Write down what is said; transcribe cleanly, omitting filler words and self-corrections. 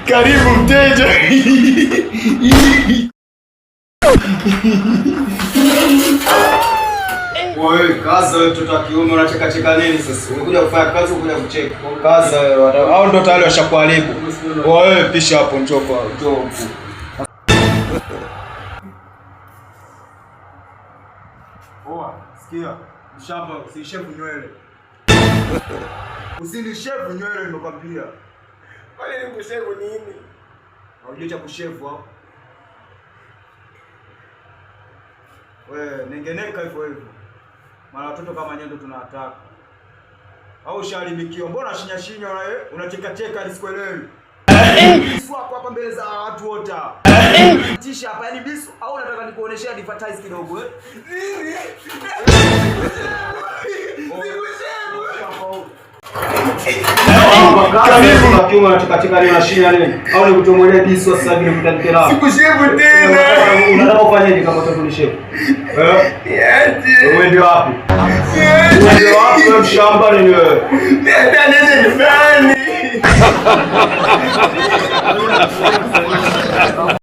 Karibu mteja. Wewe kaza wewe, mtoto wa kiume unacheka cheka nini sasa? Umekuja kufanya kazi, umekuja kucheka. Kaza wewe, hao ndio tayari washakuharibu. Wewe pisha hapo, njoo kwa njoo huku. Poa, sikia. Mshamba, usinishevu nywele. Usinishevu nywele nimekwambia. Kwani nikushevu nini? Unajua cha kushevu hapo? Wewe nengeneka hivyo hivyo. Mara watoto kama nyendo tunawataka. Au ushaharibikiwa? Mbona shinya shinya wewe? Unacheka cheka nisikuelewi. Bisu hapo hapa mbele za watu wote. Tisha hapa yani bisu au unataka nikuoneshe advertise kidogo eh? Nini? Nikushevu. Karibu kiume unacheka cheka nini unashinya nini? Au nikutomolee bisu sasa hivi nikutandike nao? Sikushevu tena. Unataka ufanyeje kama utakunishevu? Eh? Niache. Uende wapi? Uende wapi wewe mshamba nini wewe? Niache niende nyumbani.